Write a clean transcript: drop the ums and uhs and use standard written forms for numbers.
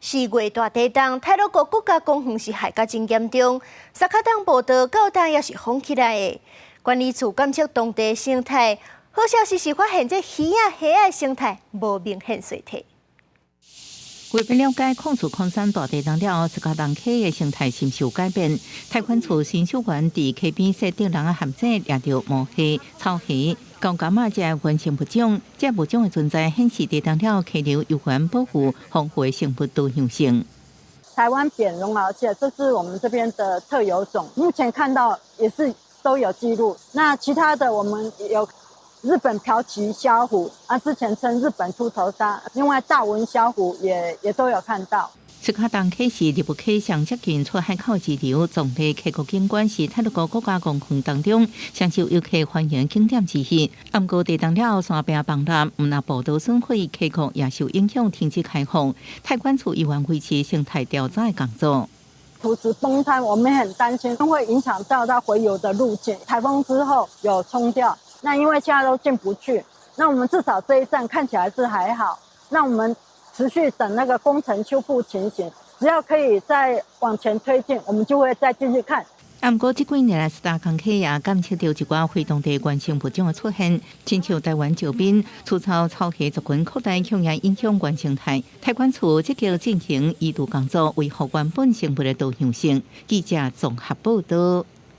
4月大地震，太魯閣國家公園是害甲真嚴重，迳跤東步道到今也是封起來的。管理處監測當地生態，好消息是發現這魚仔蝦仔生態無明顯衰退。為了了解空厝礦山大地震了後，迳跤東溪的生態是毋是有改變？太管處新秀員佇溪邊設定籠仔陷阱，掠著毛蝦、草魚、高柑仔這原生物種，這物種的存在顯示地震了溪流猶原保護豐富的生物多樣性。台灣扁絨螯蟹，這是我們這邊的特有種，目前看到也是都有記錄。那其他的我們有日本瓢鰭蝦虎，啊，之前稱日本禿頭鯊，另外大紋蝦虎也都有看到。迳跤東溪是立雾溪上接近出海口支流，壯麗溪谷景觀是太魯閣國家公園當中上受遊客歡迎景點之一。毋過地震了後，山壁崩塌，毋但步道損毀，溪谷也受影響，停止開放。太管處依然維持生態調查的工作。土石崩塌，我們很擔心會影響到它洄游的路徑。颱風之後有沖掉，那因為現在都進不去，那我們至少這一站看起來是還好。那我們持續等那個工程修復情形，只要可以再往前推進，我們就會再繼續看。毋過這幾年來，迳跤東溪也監測著一寡非當地原生物種的出現，親像台灣石濱粗糙草蝦族群擴大，恐也影響原生態。太管處積極進行移除工作，維護原本生物的多樣性。記者綜合報道。